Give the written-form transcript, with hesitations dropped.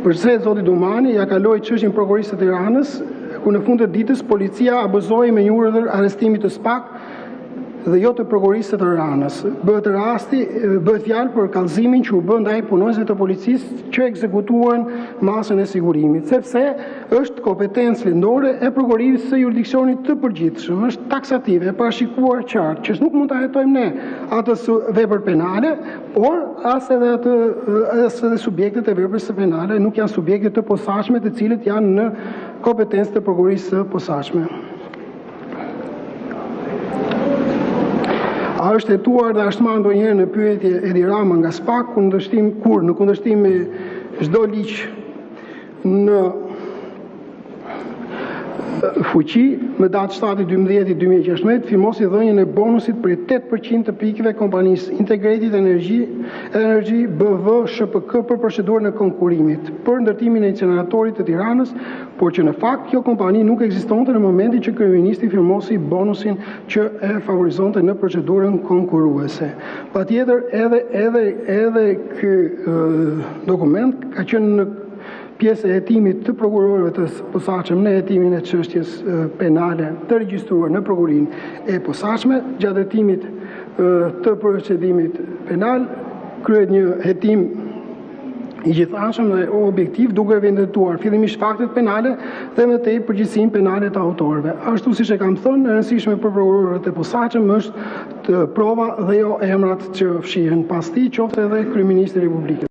Përse zoti Dumani ia kaloi çështjen prokurorisë së Tiranës, ku në fund të ditës policia abuzoi me një urdhër arrestimi të SPAK dhe jo të prokurorisë së Tiranës. Bëhet rasti, bëhet fjalë për kallëzimin që u bë ndaj punonjësve të policisë që ekzekutuan masën e sigurimit, sepse është kompetencë lëndore e prokurorisë së juridiksionit të përgjithshëm, është taksative, e parashikuar qartë, që nuk mund ta hetojmë ne atë vepër penale, por as edhe atë as edhe subjektet e veprës penale nuk janë subjekte të posaçme, të cilët janë në kompetencë të prokurorisë së posaçme. A është hetuar dhe a është marrë ndonjëherë në pyetje Edi Rama nga SPAK kundërshtim kur në kundërshtim me çdo ligj në fuqi, më datë 7.12.2016 firmosi dhënien e bonusit prej 8% të pikëve kompanisë Integrated Energy Energy BV SHPK për procedurën e konkurrimit për ndërtimin e inceneratorit të Tiranës, por që në fakt kjo kompani nuk ekzistonte në momentin që kryeministri firmosi bonusin që e favorizonte në procedurën konkurruese. Patjetër edhe edhe edhe ky dokument ka qenë në pjesë e hetimit të prokurorëve të posaçëm në hetimin e çështjes penale të regjistruar në prokurorinë e posaçme. Gjatë hetimit të procedimit penal kryhet një hetim i gjithanshëm dhe objektiv duke evidentuar fillimisht faktet penale dhe më tej përgjegjësinë penale të autorëve. Ashtu siç e kam thënë, e rëndësishme për prokurorët e posaçëm është të prova dhe jo emrat që fshihen pas tij, qoftë edhe kryeministri i Republikës.